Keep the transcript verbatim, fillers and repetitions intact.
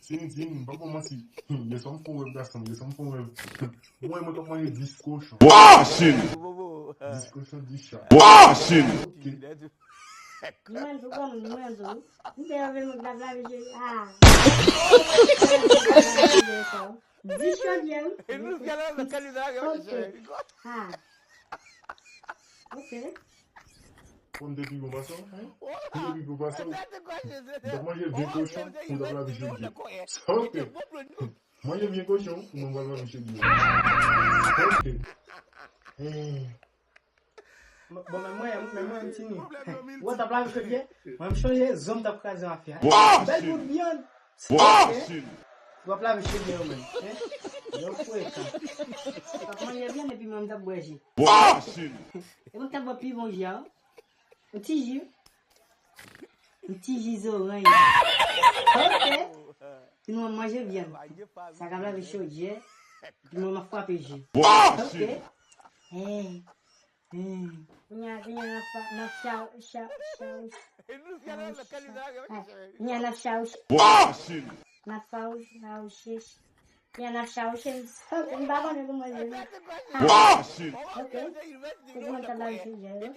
Tini, Tini, m pa ba w manti. Yè swa m fè yon rèv, gason, yè swa m fè yon rèv. Mwen, mwen t ap manje dis kochon. Dis kochon, dis chat. Ok. Mwen, tou kòm mwen, tou. M te leve, mwen t ap lave je. Ah. Dis chodyè, wi. Ok. Ah. Ok. Konn depi bon pasan, hein? Konn depi bon pasan. M t ap manje vye kochon, m t ap lave chodyè. Sa w fè? Manje vye kochon, pou mwen pral lave chodyè. Ok. Eh. Bon, men mwen, men mwen, m Tini. Ou t ap lave chodyè? Mwen, m chonje, zo m t ap kraze mafya. Bèl bout vyann. Ou ap lave chodyè ou menm, hein? Yo frekan. W ap manje vyann epi mwen, m t ap bwè ji. E mwen, m t ap bwè pi bon ji a, wi. Yon ti ji. Yon ti ji zoranj. Ok. Epi mwen, m manje vyann. Sa k ap lave chodyè. Epi mwen, m ap frape ji. Ok. Eh. Hmm. Kounye a, kounye a, n ap fa-, n ap chaw-, chaw-, chaw-, chaw-, ah, kounye a, n ap chaw-, n ap faw-, fawouche. Kounye a, n ap chawouche. Ok, m pa konnen kòman yo di. Ah, ok. Se pou mwen ta lave chodyè, ok.